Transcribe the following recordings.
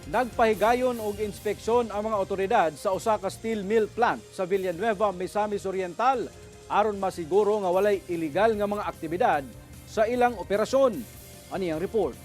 Nagpahigayon og inspeksyon ang mga otoridad sa usa ka steel mill plant sa Villanueva, Misamis Oriental aron masiguro nga walay illegal nga mga aktibidad sa ilang operasyon. Ani ang report.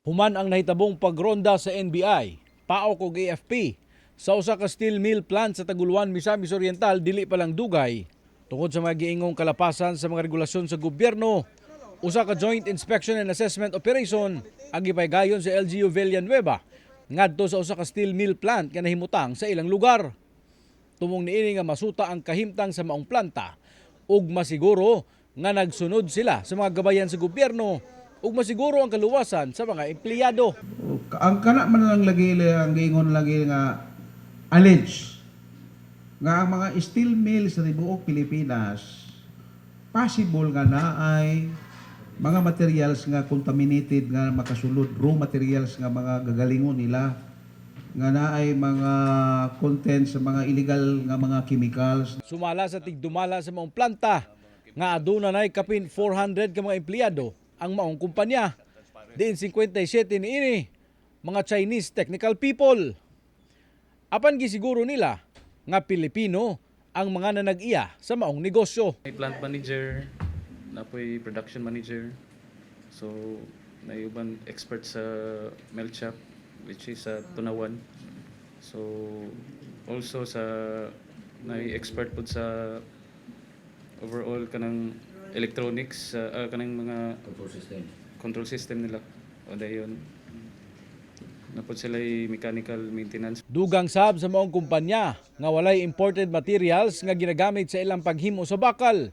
Human ang nahitabong pagronda sa NBI, PAOCC ug AFP sa usa ka steel mill plant sa Taguluan, Misamis Oriental dili pa lang dugay tungod sa mga giingong kalapasan sa mga regulasyon sa gobyerno. Usa ka joint inspection and assessment operation ang gipahigayon sa LGU Villanueva ngadto sa usa ka steel mill plant nga nahimutang sa ilang lugar. Tumong niini nga masuta ang kahimtang sa maong planta ug masiguro nga nagsunod sila sa mga gabayan sa gobyerno ug masiguro ang kaluwasan sa mga empleyado. Ang kana man lang lagi ang giingon lagi nga allege nga ang mga steel mills sa tibuok Pilipinas, possible nga naay mga materials nga contaminated nga makasulod, raw materials nga mga gagalingon nila nga naay mga content sa mga illegal nga mga chemicals. Sumala sa tigdumala sa maong planta nga aduna nay kapin 400 ka mga empleyado ang maong kumpanya. Diin 57 niini mga Chinese technical people. Apan gisiguro nila nga Pilipino ang mga nanag-iya sa maong negosyo. May plant manager, napoy production manager. So, naay uban expert sa melt shop, which is sa Tunawan. So, also sa naay expert pud sa overall kanang electronics, kanang mga control system. Control system nila. O dayon napod sila mechanical maintenance. Dugang sab sa maong kumpanya nga walay imported materials nga ginagamit sa ilang paghimo sa bakal.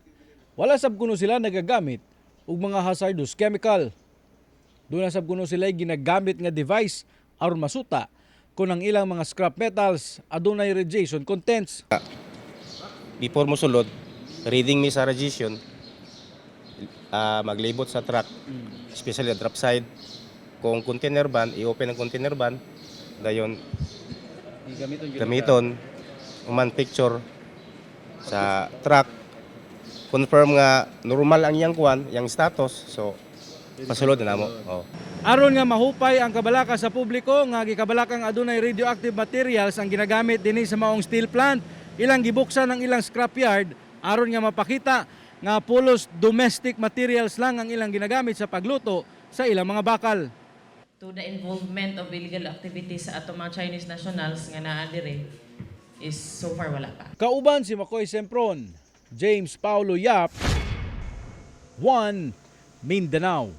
Wala sab kuno sila nagagamit og mga hazardous chemical. Duna sab kuno sila ginagamit nga device aron masuta kung ang ilang mga scrap metals adunay radiation contents. Before mo sulod, reading mi sa radiation, maglibot sa truck, especially the drop side. Kung container van, i-open ang container van, dayon gamiton, uman picture sa truck, confirm nga normal ang iyang kuan, iyang status, so pasulod na namo. Oh. Aron nga mahupay ang kabalaka sa publiko nga gikabalakang adunay radioactive materials ang ginagamit dinhi sa maong steel plant, ilang gibuksan ang ilang scrapyard aron nga mapakita nga pulos domestic materials lang ang ilang ginagamit sa pagluto sa ilang mga bakal. To the involvement of illegal activities sa atong mga Chinese nationals nga naa dire is so far wala pa. Kauban si Makoy Sempron, James Paulo Yap, 1 Mindanao.